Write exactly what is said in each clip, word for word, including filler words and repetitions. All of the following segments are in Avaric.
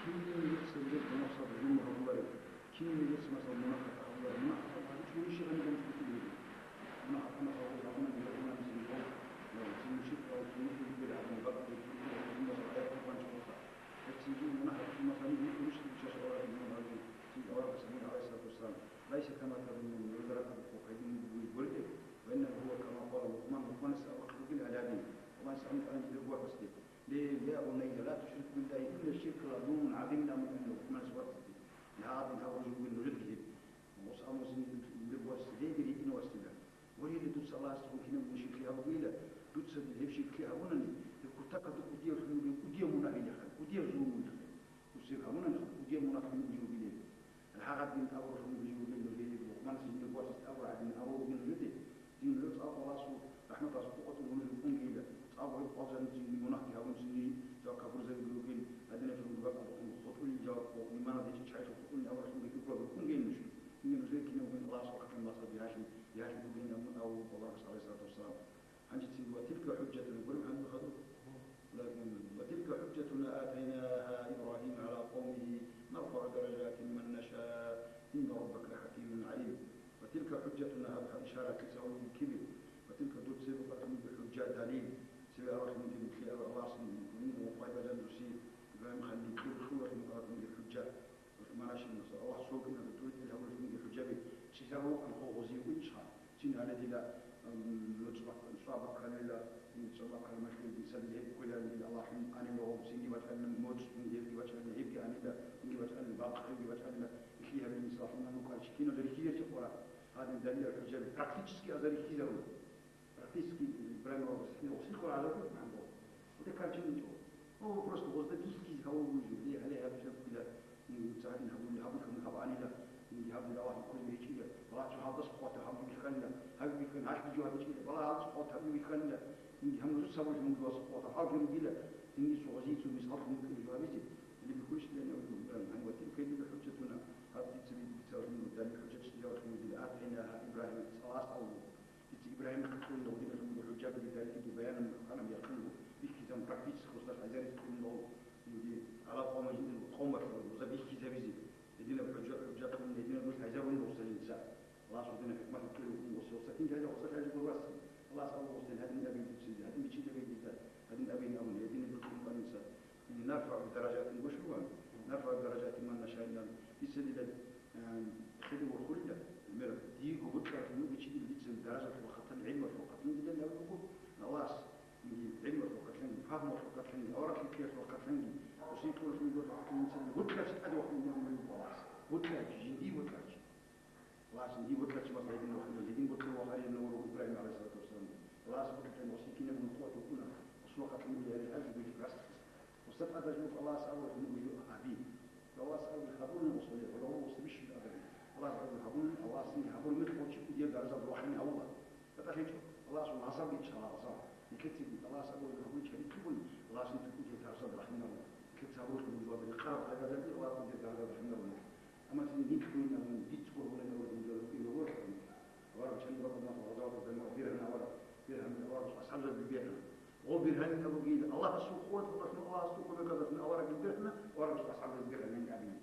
Кинин гьечӀеб гьеб гьунахъаб зулму гьабулареб? Кинин гьечӀеб, масала, мунагь-хатӀа гьабулареб? Мунагь-хатӀа гьабулареб чӀужу щиб гьаниб муцӀцӀулеб? Мунагь-хатӀа, масала, гьабуна, гьабуна, гьабуна, гьабуна, гьабуна, гьабуна, гьабуна, гьеб цинги мунагь гьабулеб, масала, гьеб цинги аварагас абуна, гьалги, цинги аварагас абуна, гӀалайгьиссалату вассалам: «Лайса кама тазуннун, нужеда ракӀалдехун гьедин бугеб гуреб, ва иннама гьува кама къала Лукъман, Лукъманас абухъе бугила гьадин, Лукъманас абун кӀалин жидер васасде: Ле, я бунайя, ла тушрик биллагьи, инна ширка ла зулмун гӀазимун», абун кӀалин Лукъманас васасде. Гьадин гьабураб жо бугин нужедаги гьеб. Гъос абун жидер васасде, дир гьитӀинав васасде: Гурила, дуца Аллагьасдехун кинаб мун ширк гьабугейилан, Дуца дир гьеб щиб лъи гьабунани, гьеб кутакалда кӀудияб лъун бугеб, кӀудияб мунагь гьабунани, кӀудияб зулму бугеб. Дуца гьеб гьабунани, кӀудияб мунагь лъун бугеб. ХӀакъадин абуралъун бугеб нужее, Лукъманас жинда гуасица абураб гӀадин абула бугин нужеде. Дин гӀур цӀакъ Аллагьасул рахӀматалъул къотӀун гьуниб букӀунгейила, цӀакъ гьеб къвалжан жинги мунагьги гьабун цинги жаваб кабурзабиги ругин, гьадинаб жо бакӀалдухъун хутӀулин жаваб, иманал гьечӀеб чагӀилъул хутӀулин абуралъунги кӀикӀкӀваб букӀунгейин нуж. Дин нужее кинабгин Аллагьасул рахӀматалъ масаб бигьалъи, бигьалъи бугин абун абу Аллагьас гӀалайгьиссалату вассалам. Гьанже цинги: «Ва тилка хӀужжатуна», гуреб гьаниб хадуб. Лакин: «Ва тилка хӀужжатуна атайнагьа Ибрагьима гӀала къавмигьи нарфагӀу даражатин ман нашаъ, инна раббака хӀакимун гӀалим». Ва тилка хӀужжатуна, гьаб ишарат лъицаулги кибе. Ва тилка дур цебе къватӀунги хӀужжа, далил, цеве аварлъунги нилъе ава Аллагьас гьуниб ва пайдалъан дуси Ибрагьим халил кьур кьулалъун къватӀунги хӀужжа. Гьеб мунагьал Аллагь соркъинаб тӀуритӀел гьабулелъунги хӀужаби чӀезабулкъан гъо-, гъозие ун чӀа. Цин гьале дила, м, нуцӀ бакъ-, нуцӀа бакканила, нуцӀа бакканила, махьил инсанил гьеб кколарин дила Аллагьлъун анила гъо-, цинги бачӀанила моцӀ, цинги гьебги бачӀанила, гьебги анила, цинги бачӀанила бакъ, гьебги бачӀанила, илъи гьабилин саллъуна нукӀарчи киналда рихьизарчи къора. Гьадин далилал хӀужаби практически азар рихьизарун. Практически Ибрагьим аварагас гьанив гъосие ккола гӀазаб, гьанбо. Гьуде карчинчӀо. О, просто гъозда бихьизе гьавун бугеб жо. Гьале гьаб жо бугила, м, цадин гьабули, гьабулъун гьабанила, м, гьабули Аллагьасул кколеб гьечӀила. Бала цо гьалдаса къватӀа гьабулеб бихьанила, гьаб бихьан, гьалъги жо гьабичӀила. Бала гьалдаса къватӀа гьабулеб бихьанила, м, гьанузуца гьабулеб мугӀ васа къватӀа гьалги ругила, цинги цо гъозие цо мисаллъун букӀине жо гьабизе. Гьале бихьулищ дилан гьавун Ибрагьим, гьанив ва тилка хӀужжатуна, гьаб дица би-, дица гьавун далил хӀужа чӀезавулъун бугила, атайнагьа Ибрагьима, Аллагьас абун буго. Дица Ибрагьимихъе кьурин гьединалъун буго хӀужаби, далилги баянан хъанам якъинго бихьизан практически гъосда хӀезаризе кьурин гьедин гӀалаб къавмалъ, жиндир къавмалъ гъозда бихьизабизе. Гьединаб хӀужа, хӀужа кьурин, гьединаб нух хӀезабулин гъосда жинца. Аллагьас гьединаб хӀикмат кьурин гъосда, гьосда кинги гьале гъосда хӀежи гурбаси. Аллагьас абун гъосда гьадин абин дуцинзе, гьадин бичӀчӀизабин дида, гьадин абин абун, гьединаб бикьун къванинца. ИннанарфагӀу даражатин гошуган, нарфагӀу даражатин ман нашаъ. Дица дила, э, хида вохурила, гӀемер, диего бокьаралъун буго чи дила дица даражалъул хатан, гӀилмалъул хатан дила абун буго, Аллагьас, гӀилмалъул хатанги, пагьмалъул хатанги, аварагасул кьиялъул хатанги, гьесие кьуралъул хатанги дица дила бокьарчи тӀаде вахун буго Аллагьас. Бокьарчи, жиндие бокьарчи. Аллагьас жиндие бокьарчи, масала, гьедин вахарин, гьедин бокьарав вахарин авараг Ибрагьим гӀалайгьиссалату вассалам. Аллагьас бокьарчӀун гъосие кинаб къуват букӀуна, гъосул хатанги гьарил гьарги бихьи рас. Гъосда тӀадаб жо буго Аллагьас абураб мугӀжизат гьаби. Аллагьас абураб гьабуна гъосие, гъоло гъосда бищун абуни. Аллагьас абураб гьабуна, Аллагьас гьабураб мехалъ гъов чи кӀудияб даражалда вахъине гьавула. ГьатӀалъи гьечӀо, Аллагьас гьасабги чӀала гьасаб. Нилъецаги Аллагьас абураб гьабун чарихъе бугони, Аллагьас нилъер кӀудияб даражалда рахъинарун. Нилъеца гьабуралъун бугеб жо гьабизе, къараб гӀагадалде Аллагьас кӀудияб даражалда рахъинарун. Амма цинги нилъ гуйин абун, дица гуро гьунан абураб жо гьабизе гуро. Авараг чанги бакӀалда масала гъазаватазда гьабураб диргьам авараг, диргьам авараг асхӀабзабил диргьам. Гъо биргьанин абугейилан, Аллагьасул къуваталдалъун, Аллагьасул кумекалдалъун аварагил бирхана, аварагасул асхӀабзабил бирханин абин.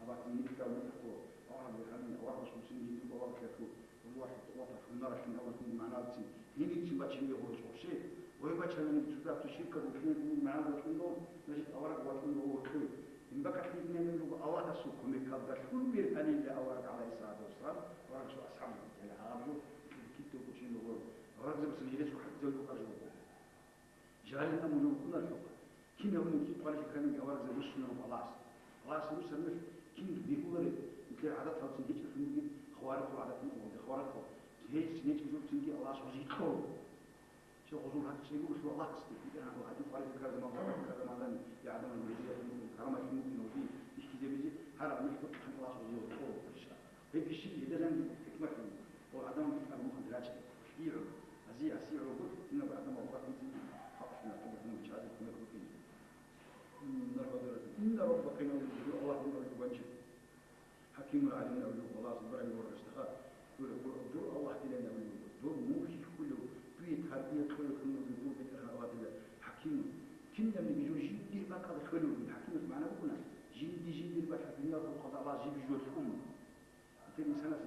Абатин микьдал микьго, авараг бирханин, аварагасул цинги дурго аварагасул, Аллагьасул къуваталъун, наралъин аварагасул магӀналцин, гьениб цин бачине гъоркьоше, гъой бачанани цо дагьаб цо ширкаб бухӀине бугеб магӀна бачӀунго, значит, авараг вачӀунго гъоркьой. Гьеб бакӀалъ гьединаб буго Аллагьасул кумекалдалъун бирханила авараг, гӀалайгьиссалату вассалам, аварагасул асхӀабзабил гьаб жо, китаб бучӀин буго, аварагзабаца жидецго хӀадисал букӀаржо буго. Жагьилин абун жо букӀунарелъул, кинаб муцӀи хъвалихьи ккананги аварагзаби руссунареб Аллагьас. Аллагьас руссараб мехалъ кинги бегьулареб, нилъер гӀадаталцин гьечӀелъун бугеб хаварихъул гӀадатал, хаварихъул. Гьелцин гьечӀеб жо цинги Аллагьас гъозие кьола. Щай гъозул гьакъ чӀегулелъул Аллагьасде, битӀараб гьадин хъвалихьи ккараб заман, хъвалихьи ккараб заман, я гӀадамал мужизатлъун, караматлъун букӀин гъозие бихьизабизе, гьараб мехалъ Аллагьас гъозие кьола. Гьеб бищун гьединанги хӀикмат буго. Гъо гӀадамал битӀараб мухъалде рачӀи, лъигӀо, ази-, асигӀо гуро, кинаб гӀадамал вахъинцин халкъалъул накъибалъун бичӀчӀазе кумек букӀин. М, нарфагӀу даражатин. Инна раббака, Аллагь, Аллагь гьанчи. ХӀакимун гӀалим, Аллагь, Аллагь, Ибрагьим аварагасдаха, дур, дур Аллагь дилан, Аллагь, дур мухь хьулев, дуе тарбия кьолев, дур БетӀергьан Аллагь дила хӀакимун. Кинабниги жо жиндир бакӀалда кколев вугин, хӀакимас магӀна букӀуна, жинди-жиндир бакӀалда, дуниял халкъалда Аллагьас жиб-жо лъун. Гьатир инсанас,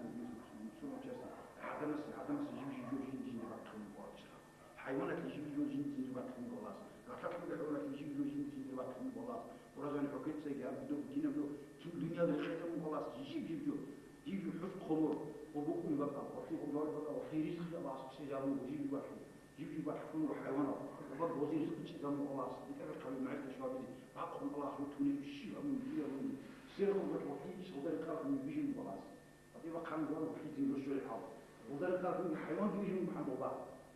мусулман чияс, гӀадамас, гӀадамас жиб-жиб жо жинди-жинди бакӀ лъун буго гьаб чӀахӀал. ХӀайваналъе жиб-жиб жо жинди-жинди бакӀ лъун буго Аллагьас. Гъаталъулги хӀайваналъе жиб-жиб жо жинди-жинди бакӀ лъун буго Аллагьас. Къуразани хӀукъицаги гьаб доб кинаб кинаб жинда рехизабун буго Аллагьас жиб-жиб жо. Жиб-жиб хӀуз хъумур, гъо букӀун бакӀал, гъо лъи гъо жаваб бакӀал, гъо лъи ризкъи Аллагьас чӀезабун буго жиб-жиб бакӀ лъун. Жиб-жиб бакӀ лъун руго хӀайванал. Гъо бакӀ гъозие ризкъи чӀезабун буго Аллагьас. БетӀергьан хъалил магӀишат щвабизе, бакъун Аллагьас рутуне щиб гьабун, кӀияб гьабун. Сверху гъо лъи шалда рекъараб бижун буго Аллагьас. ГьатӀи бахъан гуро лъицин рушури гьал. Гъозда рекъараб хӀайванги бижун бахъан гъо бакъ.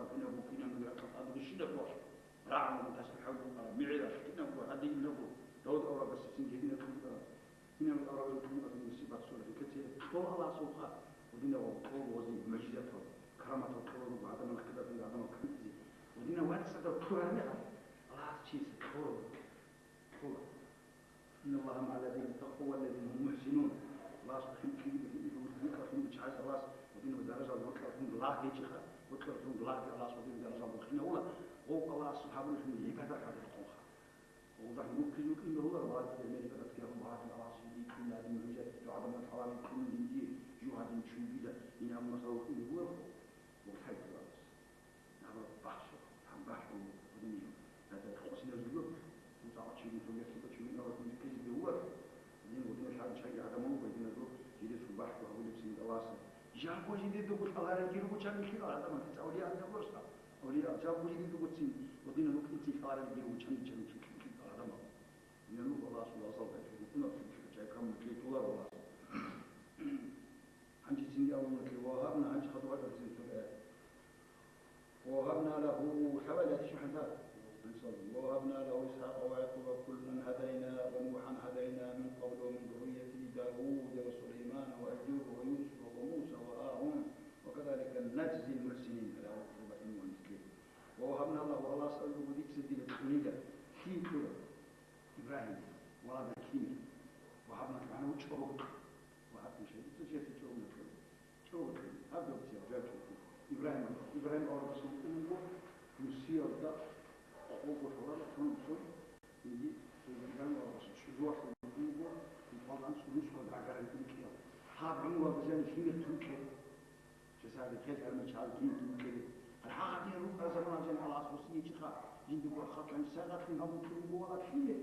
авараг кинабго, кинабго рахъалъ тӀад рищинабго, рагӀалгун тасбихӀ гьабун араб, мигӀиралъ кинабго, гьадинабго, Давуд аварагасда цин гьединаб кьун араб. Кинабго аварагасда кьун араб, нусибат суралъ ккезе кьола Аллагьасул хӀакъ, гьединаб кьола гъози мугӀжизатал, караматал кьола руго гӀадамал, хъизарзабизе гӀадамал ккезе. Гьединаб вацӀцӀадаб кколараб мехалъ Аллагьас чиясе кьола. Кьола. إن الله مع الذين اتقوا والذين هم محسنون. Аллагьас хӀинкъиги бихьидихьун, хӀинкъалъун бичӀчӀазе Аллагьас, гьединаб даражал гьоркьалъун лагъ гьечӀеха, гьоркьалъун лагъги Аллагьас гьединаб даражал бухъинавула, гъов Аллагьас гьабулелъун гӀибадат гьабулел къонха. Гъолда муккизе вукӀин бегьула, Аллагьас гьебмехалъ гӀибадат гьабун, Аллагьас жиндие кьун гьадин мугӀжизат, дугӀадамал гьабулел кьун жиндие, жо гьадин чунгида, ин гьабун масала вукӀин бегьуларха, гъоб лъай Аллагьас. Наоборот, бахчо, гьанбалъун гьудинив, гьадаб къосинаб жугьутӀ, цо цӀакъ чугун цоги цо чугун аварагги ккезе бегьулар. Гьедин гьудинал лъабчӀаги гӀадамал руго, гьединазул жидесул бахӀги гьабулеб цинги Аллагьас. Жабго жиндир дуго лъаларелги руго чан бихьила гӀадамал, дица авлиял гьабурасда. Авлиял жабго жиндир дуго цин, гьудинал рукӀинцин лъаларелги руго чан, чан, чан, чан, чан гӀадамал. Гьединал руго Аллагьасул вазал бакӀги, гьудинал лъабчӀаги камун кьей кьолар Аллагьас. Гьанже цинги Аллагьас вагьабна, гьанже хадуб гьабураб цин цо аят. ووهبنا له, лъабабилеб аят щиб хӀанта? ووهبنا له إسحاق ويعقوب كلا هدينا ونوحا هدينا من قبل ومن ذريته داود وسليمان وأيوب ويوسف وموسى وهارون وكذلك نجزي المحسنين. Аллагьу Аллагьас абуго, дица дила кьунила. Лъие кьураб? Ибрагьим, валадал кьине. Ва гьаб макьана чӀобо кьун. Ва гьаб душа дица жеца чӀобо кьун. ЧӀобо кьун. Гьаб дов циял жав чӀобо кьун. Ибрагьим, Ибрагьим аварагасул кьун буго, нусиялда къого лъурал кьун буго. Инги, Ибрагьим аварагас чӀужуялъул кьун буго, итӀалан цӀунусго гӀагарал кьун кьиял. Гьаб гӀумруялда жани лъимер тун кье. Жесаби хел гьармачал кин кин ккели. Гьагъадин рукъа замана жан Аллагьас гьусиечӀеха, жиндирго хатӀан сагъатлъун гьабун ккун буго ва лъие.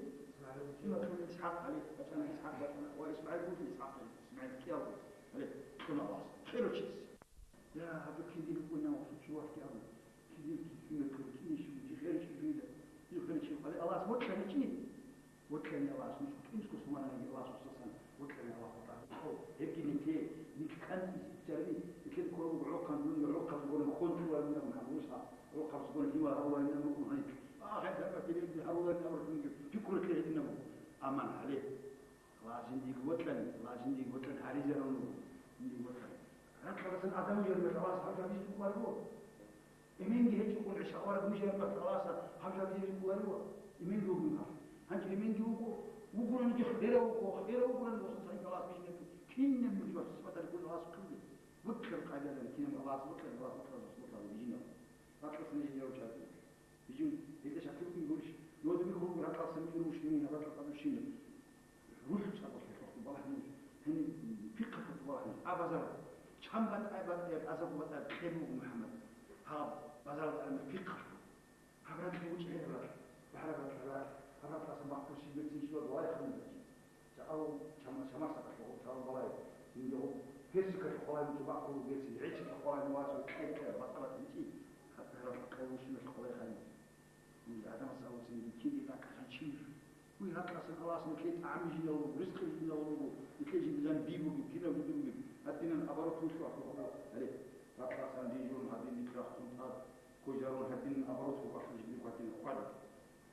Лъималъун ИсхӀакъ гьале бачӀана, ИсхӀакъ бачӀана ва ИсмагӀил буго, ИсхӀакъ, ИсмагӀил кӀиялго. Гьале, кьуна Аллагьас. Херочис. Я, гьаб кин дир кӀуна ва сучувахъги абун. Кин дир кин кӀуна кӀуна кин иши, жи херочи жуйда. Жи херочи. Гьале Аллагьас вокьа гьечӀи. Вокьани Аллагьас, нух кӀинцӀго сумананиги Аллагьас вуссасан, вокьани Аллагь ватӀа. Гьебги нилъе, нилъ кантӀизе цӀарни, нилъеда ккола буго гӀорхъан дунги, гӀорхъаб згони хъончӀуларин абун гьабуса, гӀорхъаб згони лъимал гьаруларин абун гьаниб. А, гьеб гьаб гьеб гьаруларин абуралъунги пикру кье гьедин абун. Амма гьале, Аллагьас жиндиги вокьани, Аллагьас жиндиги вокьани гьаризарун руго, жиндиги вокьани. Ракьалдасан Адам уярмер Аллагьас гьаб гьабизе кколарго. Эменги гьечӀого гӀиша авараг вижараб Аллагьас гьаб жо гьабизе кколарила, эменги вугин гьаб. Гьанже эменги вуго, вугоранги херав вуго, херав вугоранги вуссун цадахъ Аллагьас бижинаб. Кинаб муж ва сипаталъе ккун Аллагьас хъугьи. Вукьараб къайдадан кинаб Аллагьас вукьараб, Аллагьас вукьараб Аллагьас букьараб бижинаб. Ракьалдасан гьечӀого чӀаги. Бижин, гьелда шакил кин гурищ? Йодиги гьур ракьалдасан гьур муслимин, ракьалдасан щинаб. РухӀ цӀакъ лъалъухъ балагьун, гьаниб пихъалъухъ балагьун, а базар. Чан батӀай батӀаяб, азаб батӀаяб кьел буго МухӀаммад. Гьаб базар батӀараб пихъалъухъ. Гьаб ракьа гьечӀеб гьеб ракь. БагӀараб ракь гьеб ракь. Гьаб ракьалъа махъулъ щиб берцин щибаб балагьун бачи. Жакъа чама-, чамасдакалъухъ гъоб таван балай. Жинда гъоб персикалъухъ балай муцӀу бахъулеб берцин, гӀечилъухъ балай мугьасул кьел-кьел батӀа-батӀа гьечӀи. Гьаб ракь къавушиналъ къолай ханиб. Гьанже гӀадамас абуцин, кинги ракӀалъан чи вуж. Гьуй, ракьалдасан Аллагьас нилъее тӀагӀам бижинав вуго, ризкъи бижинав вуго, нилъее жинда жан би бугеб, кинаб жо бугеб, гьадинан оборот вуссун ахӀулеб. Гьале, ракьалдасан рижун гьадин нилъ рахъун тӀад, ккойзарун гьадинан оборот вугоха жиндирго гьадинаб хъвадаб.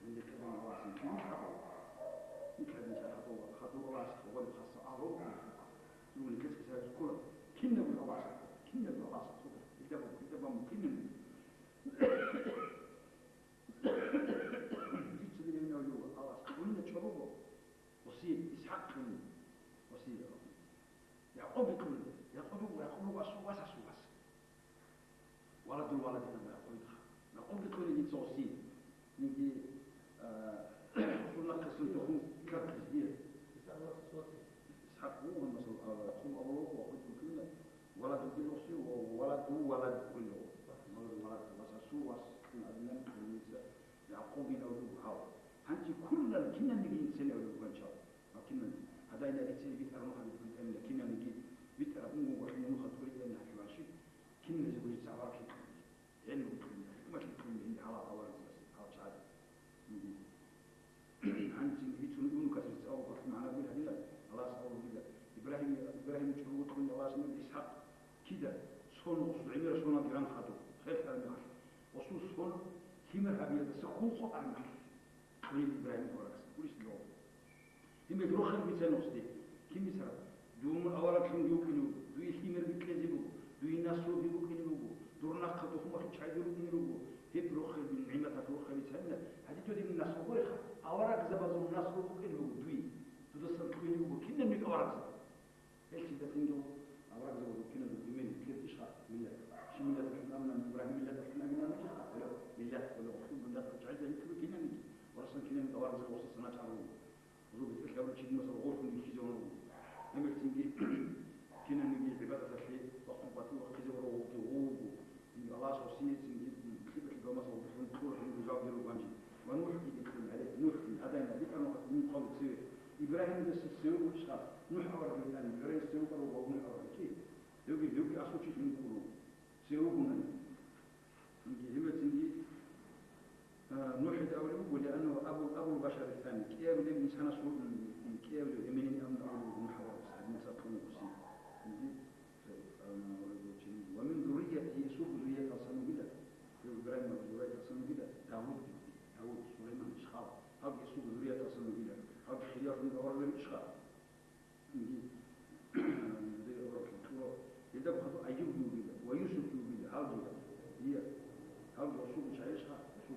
Гьанже кьезан Аллагьас нилъее гьаб. Нилъ гьадин чӀахӀадав хадур Аллагьас хъвалеб хасса агьлу. Дугьун нилъеца хӀисаб ккола. Кинабго Аллагьас хъвала, кинабго Аллагьас хъвала. Илда буго, илда бан буго, кинабго. Дица беременав йо, Аллагьас кьунина чӀобого, гьесие ИсхӀакъ кьунин, гьесие Якъуб кьунин. Якъуб буго, Якъуб буго асул вас, асул вас. Валадул валадин абун Якъуб. Якъуб кьунин дица гьесие. Нинги, а, суннахъе сунтухун ккаркьиз дие. ИсхӀакъ вугьун, масала, а, хъуб авлугъ ва хъуб кьуна, валаду гьелъулъи ва валаду валад гьелъул. Валаду валад, вас асул вас кьун абилан кьуница, Якъубин авлугъ гьав. Гьанже кколилан кинабниги инсани авлугъ ганчал. Ва кинан, гьадайна рицин битӀарун хадуб битӀанила, кинабниги битӀараб мугъ ва мугъ хадуб битӀанила хӀалванщи, киназе гурица авараг кьуни. ГӀелму кьуни, хӀикмат кьуни, гьалал аварагзабазе, гьал чагӀазе. Гьанже бицун Ибну Касир цӀалулъухъ магӀна гури гьадинаб, Аллагьас авлугъила, Ибрагьим, Ибрагьим чӀуруго кьуни Аллагьас нур ИсхӀакъ, кида сон гъосул гӀемераб соналги ран хадуб, хел-хал мехалъ. Гъосул сон лъимер гьабиялдаса хьул къотӀараб мехалъ. Кьунил Ибрагьим аварагас гурищ дов. Гьеб рохел бицана гъосде. Кин бицараб? Дун авараглъунги вукӀине вуго, дуе лъимер бикьезе буго, дуе наслуги букӀине буго, дур нахъа тухумалъул чагӀи рукӀине руго. Гьеб рохел, нигӀматалъ рохел бицанила, гьадин додин наслу гуреха, аварагзабазул наслу букӀине буго дуе. Дудасан кьуне буго кинабниги аварагзаба. Гьелъидалъинги аварагзабазул киназул имени ккезе ишха миллат. Щиб миллаталъун аминан, Ибрагьим миллаталъун аминан ишха? Гьеле, миллат, гьеле, гъосул миллат чӀвайда гьикъи кинабниги. Варасан кинабниги аварагзаба гъосасан начӀарун. Гъосул бетӀерлъи гьабурав чиги, масала, гъолъун вихьизавун вуго. Гьебмехалъинги кинабниги гӀибадаталъе вахъун къватӀив вахъизе вуго, гъовги гъов вуго. Аллагьас гьосие цинги лъикӀалъи гьабмасал бихьун кьуралъун жавги ругоанчи. Ва НухӀги кьун, гьале, НухӀги, гьадайна, битӀараб нухалъ цеве. Ибрагьимидаса цеве букӀищха, НухӀ авараг битӀани, ГӀурайс цеве букӀарав ва НухӀ авараг чи. Гьевги, гьевги асул чи лъун ккурав. Цеве вугони. Цинги, гьебе цинги, а, НухӀида абулеб буго, лианнагьу абу, абул башари сани, кӀиабилеб инсанасул, м, кӀиабилеб эменин абун абулеб буго НухӀ аварагас, гьадинаб цӀакъ кьуна гъосие. Цинги, Ва мин зурриятигьи, гьесул зуррияталдасан вугила, Ибрагьимил зуррияталдасан вугила Давуд, Давуд, Сулайман, ишхал, гьаб гьесул зуррияталдасан вугила, гьаб хириялъул аварагзаби ишха. Гьелда бахъал Айюбги вугила, ва Юсупги вугила, гьалги, гьалги гьесул чагӀи ишха, гьесул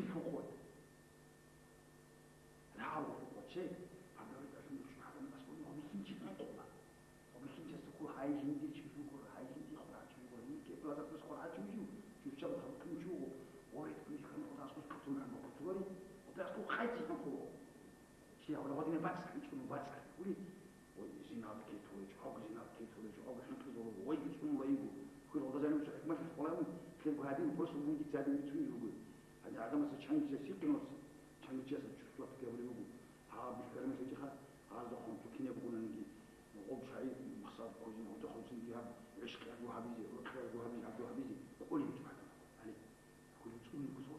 Лъукъот. РагӀалго лъукъот чей? Гьаб давлаталъун гьучӀ гьабун аскӀове гьобихьинчи хӀинкъула. Гьобихьинчиясда ккола гьай жиндир чи лъукъура, гьай жиндир хъургьа чи вуго, гьинкъи плазабаз хъургьа чи вуго, чурччабаз хъурхъин чи вуго, гъорет кунчи хъан хъургьа аскӀов кутун гьанбал кутугъари, гъода аскӀов хъайцӀи хӀинкъула. Чи гьавла гъодине бацӀ хӀинчӀун бацӀ хӀинкъули. Ой, зинат кетулев, чӀого зинат кетулев, чӀого хӀинкъизулев, ой, цӀунула йиго. Хьул гъодазани уца хӀикмат хъолаун, кьелго гьадин просто мунги цадин бицунел руго. Гьанже гӀадамаса чангича сикъиноц, чангичаса чурччулатги гьабулеб буго. Гьаб бихьармалъичӀеха, гьазда хъун цо кинаб гъунанги, гъоб шагьи махсад ккозин, гьудахъунцинги гьаб, гӀишкъиялъул гьабизе, рокьиялъул гьабизе, гьабду гьабизе, кӀолеб чӀватана. Гьале, хьул цӀунулеб кусо,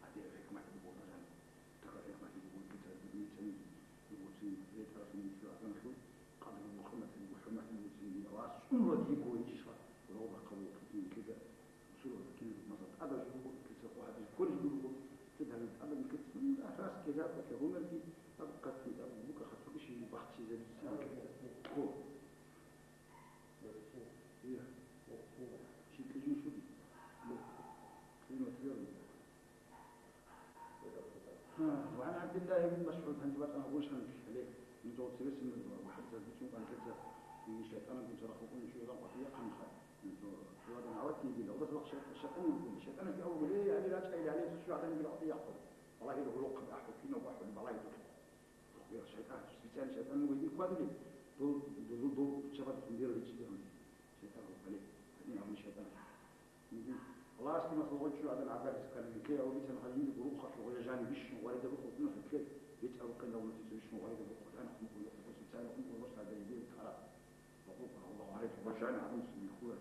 гьадин хӀикмат буго гъодазани. Такъа хӀикмат буго, кицаниги, кицаниги, буго цин, ретӀаралъунги цо гӀадамалъул къадру буго, хӀурмат буго, хӀурмат буго цинги, Аллагьас цӀунула диего гьечӀищха, рогъда къабул ккеги ккеда. Сурат кинаб мазал тӀадаб жо буго, кица хъу гьабизе кколеб жо буго, кида гьабизе тӀадаб кица, сунда рас ккезаб, кьа гьумерги, аб къатни аб бука хатуги шин бахчизабизе ккол. Ия. Шин кьижин шуги. Кьижин ватирарун. وعن عبد الله بن مسعود, гьанже батана гъушан гьале, нижер цебесеб хӀадисалда бицун кӀван ккеца, и шайтӀанас гуцарахъ букӀунев чи гьав къватӀире хъанха. Нижер цоядан гӀавратги йигила, гьелдаса бахъ шайтӀан, шайтӀанги гьавула, гьале рачӀайилан, гьале цо щугӀадан йигила къватӀире ахӀур. Балагьи гьулухъе ахӀур, кинав ахӀур, балагьи духъе. Духъе шайтӀан, специально шайтӀан вугев дир кквадулев, дол, дол, дол чабадухъ бер гьечӀеб гьанже. ШайтӀан гьале, гьадин гьавула шайтӀан. Аллагьасде, масала, гъой чӀужугӀадан гӀагарлъи ккани, ккей абун бицана, гьаниб рукъалъ гъоя жаниб бищун гъваридаб рукъ букӀуна, ккей, бецӀабухъе абун бицун бищун гъваридаб рукъ, гьаниб хъумухъун рукъ, специально хъумухъун рукъ, гьадин гьеб тараб. Рукъ, Аллагь гьариб гъоя жаниб гьабун цо бихьула.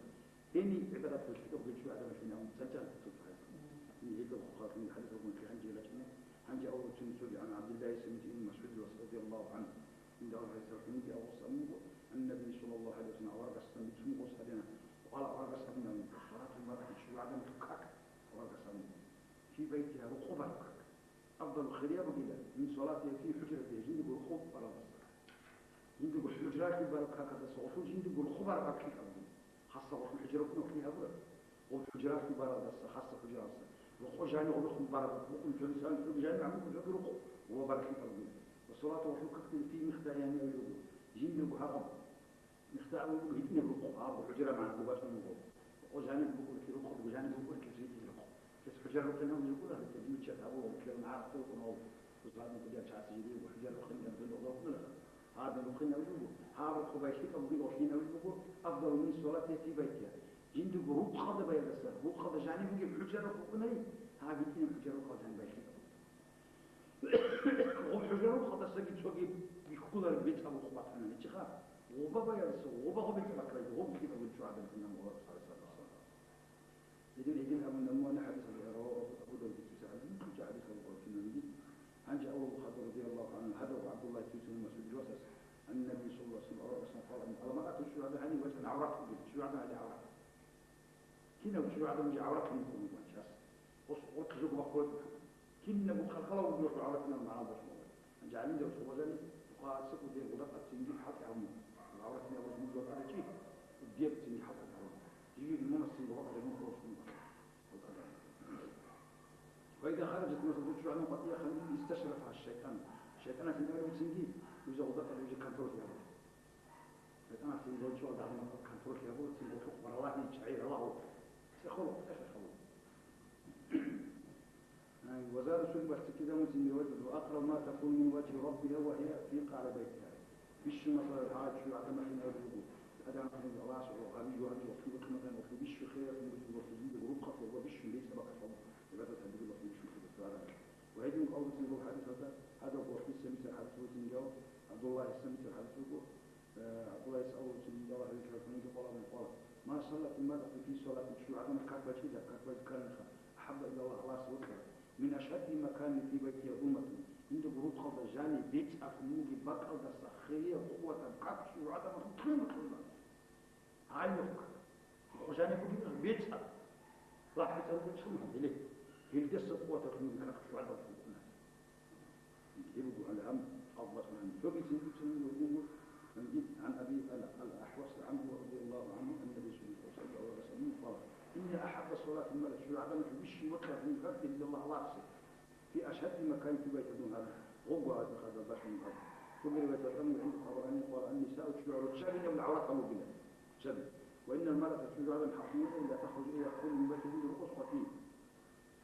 Гьениб гӀибадат гьечӀого гьечӀо гӀадамалъе абун цадахъ цо гьабун. Гьеб гьеб хъалхин хӀадис абун ккей гьанже рачӀине, гьанже абулеб цоги гӀан ГӀабдиллагь ибн МасгӀуд радияллагьу гӀангьу. Инда гьадисалъ гьунги абулеб буго, ан-Наби саллаллагьу гӀалайгьи ва саллам аварагасда бицун гъос гьадина, къала аварагас гьадинаб, салатул маръати чӀужугӀадан как, аварагас гьадин, фи байтигьа рукъуб бараб как. Афдалу, хирияб бугила, мин салатигьа фи хӀужратигьа жиндирго рукъуб баралдаса. Жиндирго хӀужраялъе бараб какалдаса гъолъул жиндирго рукъуб бараб как лъикӀаб бугила. Хасса гъолъул хӀужра букӀуна ккей гьабураб. Гъоб хӀужраялъе баралдаса, хасса хӀужраялдаса. Рукъо жаниб гъолъухъ бараб букӀун, цоги жаниб гьабун, цоги рукъо. Ва бараб лъикӀаб бугила. Ва салату гъолъул какги фи михдаи гьанив абулеб буго. Жиндирго гьагъаб. Михда абулеб буго гьитӀинаб рукъо, гьаб хӀужра магӀна бачӀун буго. Рукъо жаниб букӀулеб, рукъо жаниб букӀулеб, гьитӀинаб рукъо. Гьес хӀужар рукъинав жо гуро, гьанже гьитӀинчӀеб гьабула, ккелун гӀаракь гьукъун гьав, бусурбабазда кӀудияб чиясда жиндирго хӀужар рукъинаб жо гуро. Гьадин рукъинаб жо буго, гьаб рукъо байхъинаб буго, лъикӀаб буго, афдалу мин салатигьа фи байтигьа. Жиндирго рукъалда баягъаса, рукъалда жаниб бугеб хӀужар рукъ букӀунай, гьаб гьитӀинаб хӀужар рукъалда жаниб байхъинаб буго. Гъоб хӀужар рукъалдасаги цоги бихьулареб бецӀаб рукъ батана гьечӀеха. Гъоба баягъаса, гъоба гъоб бецӀаб баккарай, гъоб лъикӀаб гьечӀо гӀадамал гьунан гъорасалдасан. Гьедин, гьедин абун, амма гьаниб хӀадис абу, равагьу Абу Давуд, бицуса хӀадис, мухъичӀа хӀадис абу Къуртунаниги. Гьанже Аллагь хадур радияллагьу гӀангьу, гьадав ГӀабдуллагь цуцун Масгьуд васас, ан-Наби саллаллагьу гӀалайгьи ва саллам, къала, аламарату чӀужугӀадан гьанив вачӀана гӀаврат бугеб, чӀужугӀадан гьале гӀаврат. Кинав чӀужугӀадан жо гӀаврат гьанив ккун вугев чияс? Ос гъоркье жо бахъулеб. Кинабго халкъалъ вугев гӀавратилан магӀна бачӀунеб. Гьанже гӀалимзабаз хъубазани, тухъа цӀикӀкӀун ден гъудакъа цинги хӀалтӀи гьабун, гӀавратилан абураб мугьлал тӀаде чи, кӀудияб цинги хӀалтӀи гьабун. Жиги имамас цин гъудакъа гьабун хъубаз хъубан. Ва иза хараджат, масала, чӀужугӀадан къватӀире ханин, исташрафагьа шайтӀан. ШайтӀаналъ гьанив вугев цинги, вугев гъудакъа вугев контроль гьабун. ШайтӀаналъ гьанив вугев чӀужугӀадан контроль гьабун, цин гъулъухъ баралагьи чагӀи ралагьун. ЦӀехоло, цӀехоло. Ва зада шурбат циккизамун цин ривайат, ва акърабу ма такуну мин важгьи раббигьа ва гьия фи къагӀри байтигьа. Бищун, масала, гьай чӀужугӀадан махине гьабулеб буго. ТӀадегӀанав Аллагьас гьабизе гьанже вахъун букӀине гъолъул бищун хириялъун бугеб гъолъул жиндирго рукъалъ ва бищун бецӀаб баккалъ гьабун, гӀибадат гьабизе вахъун бищун хириялъун. Ва гьедин абулеб буго хӀадисалда, гьадаб гъоркьиса мисал хӀадис буго цинги, ГӀабдуллагьиса мисал хӀадис буго, э, ГӀабдуллагьица абулеб цинги, Аллагь гьавизе рахӀматуллагь гьабе, къала, ма саллату маръатун фи салатин, чӀужугӀадан как бачӀизе, как бачӀизе ккананха, ахӀабба иля Аллагь, Аллагьасе вокьараб. Мин ашадди ма кана фи байтигьа зулматун, жиндирго рукъалда жаниб бецӀаб бугеб баккалдаса хирияб къуватаб как чӀужугӀадан махине кьун букӀуна. Гьай мухъ, мухъ жаниб бугеб бецӀаб. Лагь бецӀаб букӀун чӀун гьабилеб. Гьелдаса къуватаб бугеб как чӀужугӀадан махине кьуна. Гьеб буго гьале гьаб къавмалъ цоги цин буцин буго, гьанже гьан Аби ал-, ал-АхӀвас гӀангьу радияллагьу гӀангьу, анна Расулаллагь саллаллагьу гӀалайгьи ва саллам къала, инна ахӀабба салатил маръи, чӀужугӀадан бищун вокьараб как иля Аллагь, Аллагьасе. في أشد مكان في بيت الظهر، غوغو هذا قد بطن قد. ثم رواية الأمر عند الطبراني قال: النساء شعر الشبن أو العورات أو بلا شبن. وإن المرأة شعر آدم حقيقة لا تخرج إلى كل من بيت الظهر أسقطين.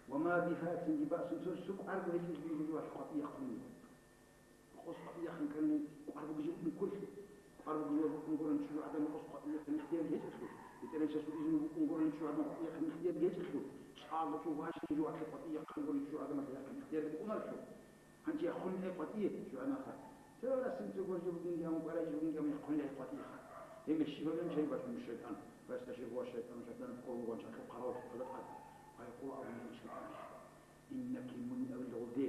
وما بها تنجي بأس سر سوق عرض هيك يجي يجي واحد قطيع يخطوني. Къос къватӀияб яхъин ккани, къварбу гижи букӀун кколъу. Къварбу гижи букӀун гурони чӀужугӀадан къос къватӀияб яхъин ихтияр гьечӀелъул. БетӀергьанчиясул изну букӀун гурони чӀужугӀадан къватӀияб яхъин ихтияр гьечӀелъул. ЧӀаго чӀужу вачӀине жо вахъи къватӀияб яхъин гурони чӀужугӀадан яхъин ихтияр букӀунарелъул. Гьанже яхъулин гьай къватӀие чӀужугӀаданха. Цеварасин цо гуржи бугинги амун, къварайжи бугинги амун, яхъулин гьай къватӀиеха. Гьеб меши гьабилан чай бачун шайтӀан. Фасташиргъуа шайтӀан, шайтӀан къолгъан чӀахъу хъарават хъадатӀат. Гьай къула абун шайтӀан. Иннаки мун авлигъулде.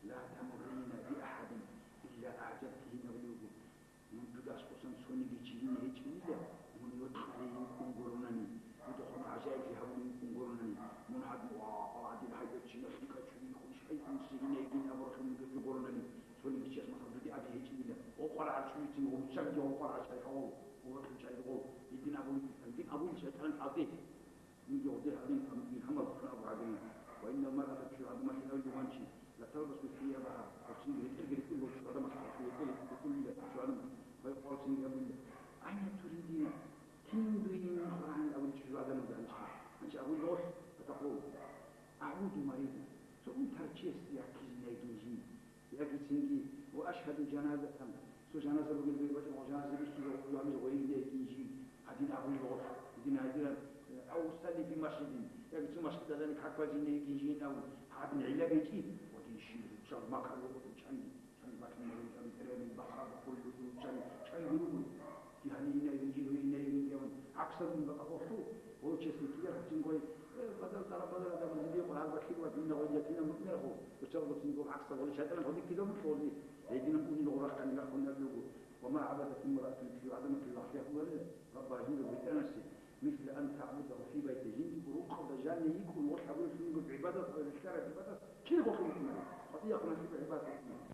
Ла тамуррина би ахадин илля аъжабтигьи авлигъу. Мун дуда аскӀосан цониги чи гьечӀинила, мун йокьулей йикӀун гуронани, дудехун гӀажаиблъи гьабулей йикӀун гуронани, мун гьадин ва гьадин гьайбаччина лъикӀа чури хъунчӀайгун сигьинайгин абуралъун мугеги гуронани, цониги чияс махал дуде аби гьечӀинила, гъокъара гӀарчӀулицин гъурччаги гъокъара гӀарчӀай гьавал, гъуракьун чӀайги гъол, гьедин абули, гьедин абули шайтӀан гьаде. Динги гъоде гьадин, ам-, ил гьамал ккун абу гьадин. Ва иннал маръата чу гӀадамалъи авлугъанчи, ла талбасу сиябаха, гьорцинги ретӀелги ретӀел гъорчу гӀадамалъ гьорцин ретӀел ретӀел кколила чу гӀадамалъ. Ва гьорцинги абула, айна туридина, кин дуе мун хварагьанин абуличи жу гӀадамалда гьанчи. Гьанчи абулда гъолъ, ва такъул, агӀуду маридан, цо унтарчиясде яккизинайгин жи. Яги цинги, ва ашгьаду жаназатан, цо жаназа бугел бай бачӀун, жаназа бихьизаб гьабиз гъойилдейгин жи, гьадин абулеб гъорлъ, гьедин гьадинаб, ав усалли фи масжидин, яги цо масжидалдани какбазинейгин жи абун, гьадин гӀилла гьечӀи, ва дин щиб, жал макар вукӀун чанги, чанги бакин марун чанги, тӀерегӀин бахъал бахъуллъун чанги, чанги ругун. Кигьанин инайгин, жив инайгин гьавун, гӀаксалъун бакӀахъулъу, гъоло чесни кигер гьатин гъой, э, бадар, дара бадар адам, жиндие къваргьар баккирула, динна гъой ятина мутӀмерхъу, гьучал гъоцин гъол гӀаксал гъоло шайтӀан гъоди кизаб мутӀ гъози, гьединаб унин гъорахъани рахъун гьабуго, ва ма гӀабадат имраатун фи гӀадамати вахъиятуларила, Рабба жинда бетӀерасси, мисла ан таъбудагьу фи байти, жиндиго рукъалда жанна йикӀун гъолъ гьабулелъунго гӀибадат ва рилълъараб гӀибадат, кин гъолъун букӀунареб? КъватӀияб яхъун гьаб гӀибадат букӀунареб?